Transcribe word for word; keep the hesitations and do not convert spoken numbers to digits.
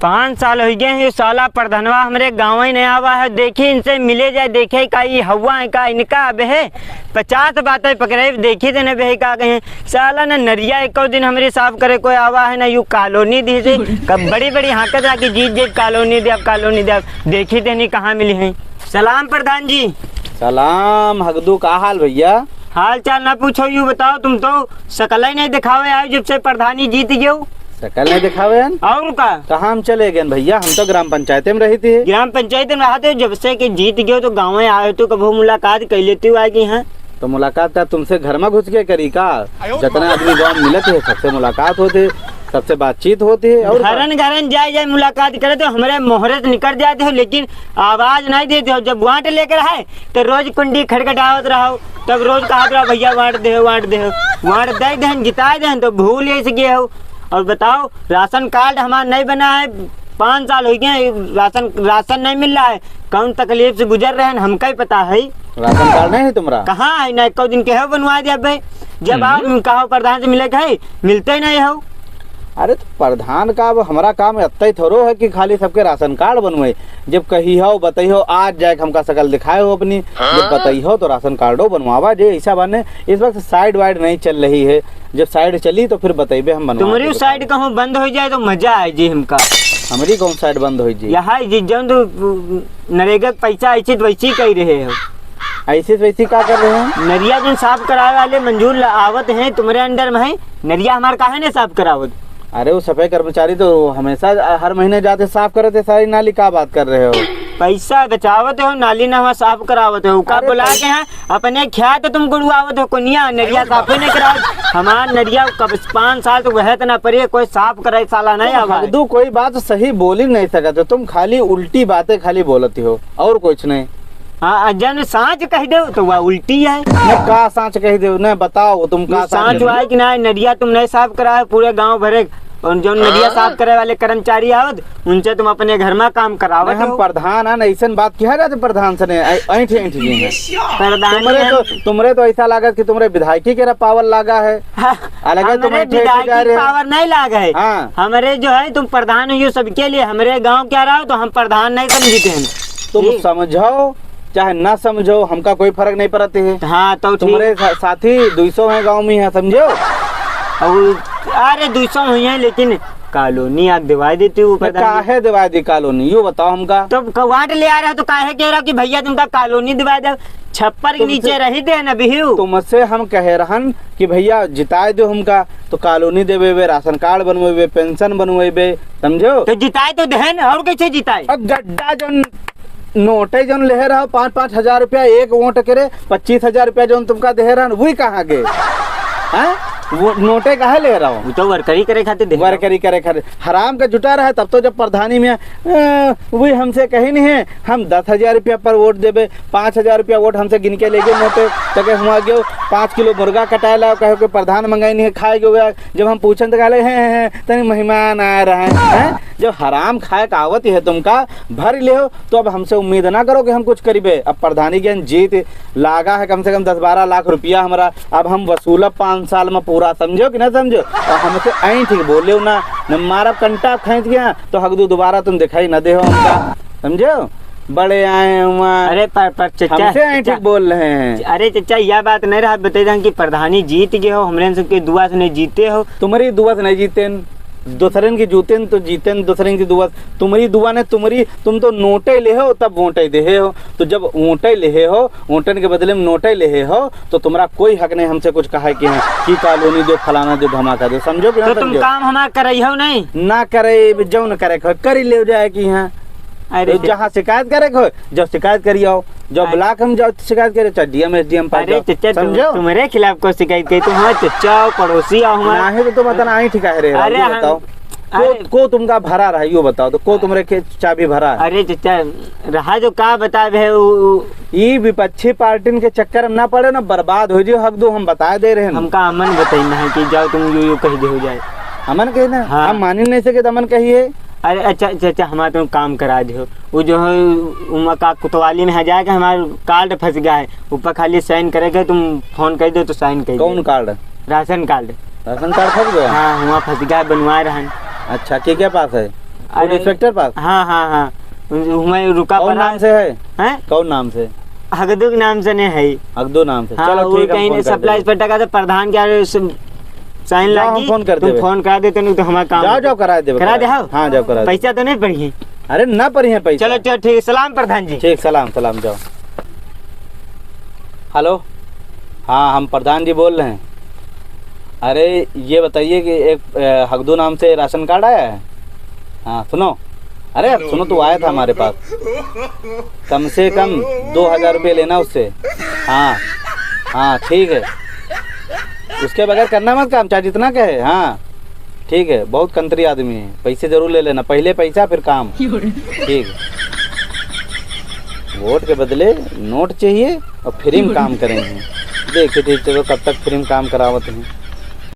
पाँच साल होइ गए हैं, ये साला प्रधानवा हमरे गाँव ही नहीं आवा है। देखी इनसे मिले जाए, देखे का ई हवा है का इनका। अब है पचास बातें पकड़े, देखी देने बे का कहे। साला न नरिया एको दिन हमरे साफ करे कोई आवा है, न यू कॉलोनी दी से। कब बड़ी बड़ी हाँकत रहा कि जीत जीत कॉलोनी दे, अब कॉलोनी दे, अब देखी देनी कहाँ मिली है। सलाम प्रधान जी। सलाम हगदू, का हाल भैया? हाल चाल ना पूछो, यू बताओ, तुम तो शकल ही नहीं दिखावे आए जब से प्रधानी जीत गयो। शकल नहीं दिखावे हन? और का? कहाँ हम चले गए भैया, हम तो ग्राम पंचायत में रही थी। ग्राम पंचायत में रहते हो, जब से कि जीत गयो तो गाँव में आए तो कभो मुलाकात कर लेते हो आए कि हाँ। तो मुलाकात का तुमसे घर में घुस के करी का? जितना आदमी गाँव में मिलत है, सबसे मुलाकात होती है, सबसे बातचीत होती है। और का? घरन घरन जाए जाए मुलाकात करे तो हमरे मोहरे से निकल जाते हो, लेकिन आवाज नहीं देते हो। जब वांट लेकर आए तो रोज कुंडी खटखटावत रहो, तब रोज कहत रहो, "भैया वांट दे, वांट दे।" वांट दे देहन, जिताए देहन तो भूल ऐसे गए हो। और बताओ, राशन कार्ड हमार नहीं बना है, पाँच साल हो गए, राशन, राशन नहीं मिल रहा है। कौन तकलीफ से गुजर रहे हैं, हमका ही पता है। राशन कार्ड नहीं है तुम्हारा? कहाँ है? ना एको दिन के हो बनवा दिया बे। जब हम्म। आओ, कहो प्रधान से मिले के है, मिलते ही नहीं हो। अरे तो प्रधान का अब हमारा काम इतना ही थोड़ो है कि खाली सबके राशन कार्ड बनवाए। जब कही हो, बताई हो, आज जाए हमका शकल दिखाए हो अपनी। जब बताई हो तो राशन कार्डो बनवावा जे, ऐसा बाने इस वक्त साइड वाइड नहीं चल रही है। जब साइड चली तो फिर बतइबे हम बनवा तुम्हारी के साइड बताएंगे। कहूँ बंद हो जाए तो मजा आए जी हमका। हमारी कौन साइड बंद हो जी? यहाँ जी जौन तो नरेगा के पैसा ऐसे तो वैसे ही कही रहे हो। ऐसे तो वैसे का कर रहे हैं? नरिया जौन साफ करावे वाले मंजूर ल-, आवत हैं तुम्हारे अंडर में है, नरिया हमार काहे नहीं साफ करावत? अरे वो सफाई कर्मचारी तो हमेशा हर महीने जाते साफ करते सारी नाली, का बात कर रहे हो? पैसा बचावत हो, नाली ना हुआ साफ करावत हो, का अरे बुला पैसा के हैं? अपने ख्यात तुम गुड़ुआवत हो कोनिया, नरिया साफे नहीं करावत। हमार नरिया कब पाँच साल तो वह इतना परे, कोई साफ करे साला नहीं तुम आवा है। हगदू कोई बात सही बोली नहीं सकते, तुम खाली उल्टी बातें खाली बोलती हो और कुछ नहीं। हाँ, आ जन सांच कह दो तो वह उल्टी है। न का सांच कह दो, न बताओ तुम का ये सांच सांच हुआ है कि ना, नरिया तुम नहीं साफ करा है पूरे गांव भरे, और जो नरिया हाँ। साफ करे वाले कर्मचारी आवत उनसे तुम अपने घर में काम करावत नहीं, हम हो। प्रधान हन, ऐसन बात किहा जात प्रधान से नहीं, ऐ-, ऐंठ, ऐंठ जी हैं। प्रधान तुमरे हन। तो, तुमरे तो ऐसा लागत कि तुमरे विधायकी के पावर लागा है। हाँ, अलगे तुम हमरे ऐंठ, ऐंठ विधायकी जा रहे हो। पावर नहीं लागा है। हाँ। हमरे जो है तुम प्रधान हो सबके लिए, हमरे गाँव क्या रहो तो हम प्रधान नहीं समझते हैं। तुम ठीक। समझो चाहे ना समझो, हमका कोई फर्क नहीं पड़त है। हाँ, तो ठीक। तुम्हरे सा-, साथी दुई सौ हैं गाँव में, है, समझो? और, अरे, दुई सौ हुई हैं, लेकिन कॉलोनी आप दिवाई देती हो, मैं पता नहीं। काहे दिवाई दी कॉलोनी, यो बताओ हमका। तो क-, वाट ले आ रहे हो, तो काहे कह रहे हो कि भैया तुमका कॉलोनी दिवाई दे? छप्पर के तुमसे नीचे रही दे न बिहू। तुमसे हम कहे रहन कि भैया जिताए दो हमका, तो कॉलोनी देवे बे, राशन कार्ड बनवेबे, पेंशन बनवेबे, समझो? तो जिताए तो देहन, और कैसे जिताए? अब गड्ढा जौन नोटे जौन लेहे रहो, पाँच पाँच हजार रुपया एक वोट के रे, पच्चीस हजार रुपया जौन तुमका देहे रहन, वही कहाँ गए? हैं? वो नोटे काहे ले रहो? वो तो वर्करी करे खातिर देहे रहो। वर्करी करे खातिर। हराम का जुटा रहा, तब तो जब प्रधानी में, अ, वही हमसे कही नहीं है, हम दस हजार रुपया पर वोट देबे, पाँच हजार रुपया वोट हमसे गिन के ले गए नोटे, तो कहे हुआ गयो, पाँच किलो मुर्गा कटाए लाओ, कहे कोई प्रधान मंगाई नहीं है, खाए गयो। जब हम पूछन तो कहले, "हैं, हैं, हैं, तनी मेहमान आ रहे हैं।" हैं? जब हराम खाए का आवत ही है तुमका, भर ले हो, तो अब हमसे उम्मीद ना करो कि हम कुछ करिबे। अब प्रधानी के जीत लागा है कम से कम दस बारह लाख रुपया हमरा, अब हम वसूलब पाँच साल में पूरा, समझो कि ना समझो? और हमसे ऐंठ के बोले ना, न मारब कंटा खींच गया, तो हगदू दोबारा तुम दिखाई न दे हो हमका, समझो? बड़े आए हुआ। अरे पर, पर चचा, हमसे ऐंठ चचा, बोल रहे हैं। अरे चचा, यह बात नहीं रहा, बता दें कि प्रधानी जीत गए हो, हमरे सबके दुआ से नहीं जीते हो। तुम्हारी दुआ से नहीं जीते, दूसरन की जूते न तो जीते न, दूसरन की दुआ, तुम्हारी दुआ ने तुम्हारी, तुम तो नोटे ले हो तब वोटे दे हो, तो जब वोटे ले हो, वोटन के बदले में नोटे ले हो, तो तुम्हारा कोई हक नहीं हमसे कुछ कहा कि हाँ, कि कॉलोनी दो, फलाना दो, धमाका दो, समझो कि ना तो तुम समझो? काम हमार करई हो नहीं? ना करे, जौन करे खो, करी ले जाए कि हाँ। अरे तो जहाँ शिकायत करे खो, जब शिकायत करी आओ, जब अरे ब्लॉक हम जाओ तो शिकायत करे, चाहे डीएम, एसडीएम पास अरे जाओ, चचा, तुम, समझो? तुम्हारे खिलाफ कोई शिकायत कही, तुम हमारे चचा हो, पड़ोसी हो, हमारे नहीं तो तुम इतना ऐंठ काहे रहे हो, अरे ये हम, बताओ। को, अरे को तुमका भरा रहा है, यो बताओ, तो को तुम्हारे के चाबी भरा है? अरे चचा, रहा जो का बतावे है, उ, उ ई विपक्षी पार्टिन के चक्कर में ना पड़े ना, बर्बाद हो जियो, हक दो, हम बता दे रहे हैं। हमका अमन बताई ना है कि जाओ तुम यो, यो कह दे हो जाए। अमन कहे ना? हाँ। हम मानी नहीं सके तो अमन कहिए। अरे अच्छा, अच्छा, अच्छा, हमारा तुम काम करा दे हो। वो जो है, उमा का कोतवाली में है जाके हमारा कार्ड फंस गया है, ऊपर खाली साइन करे के, तुम फोन कर दो तो साइन कर दो। कौन कार्ड? राशन कार्ड। राशन कार्ड फंस गया? हाँ, वहाँ फंस गया, बनवा रहा है। अच्छा, के के पास है? अरे, इंस्पेक्टर पास? हाँ, हाँ, हाँ। उन-, उहमें रुका कौन पड़ा नाम है। से है? हैं? कौन नाम से? हगदू के नाम से नहीं है। हगदू नाम से। हाँ, चलो, वो ठीक है, हम कहीं फोन कर सप्लाई देबे। इंस्पेक्टर का तो प्रधान के यार स-, साइन जाओ, हम लागी, फोन कर तुम देबे। फोन करा देते, नहीं तो हमारा काम जाओ, हो जाओ, जाए। करा देबे, करा करा दे, देबे। हाँ। हाँ, जाओ, करा चलो, देबे। चलो, नहीं पढ़िए। अरे, ना पढ़िए पैसा। चलो, चलो, ठीक, सलाम प्रधान जी। ठीक, सलाम, सलाम, जाओ। हेलो, हाँ, हम प्रधान जी बोल रहे हैं। अरे, ये बताइए कि एक, अ, हगदू नाम से राशन कार्ड आया है? हाँ, सुनो। अरे, सुनो, तो आया था हमारे पास। कम से कम दो हज़ार रुपये लेना उससे। हाँ, हाँ, ठीक है। उसके बगैर करना मत काम, चाहे जितना कहे। हाँ, ठीक है, बहुत कंत्री आदमी है, पैसे जरूर ले लेना, पहले पैसा फिर काम। ठीक है। वोट के बदले नोट चाहिए और फ्री में काम करेंगे। देखिए, ठीक, चलो, कब तक फ्री में काम करावत हैं।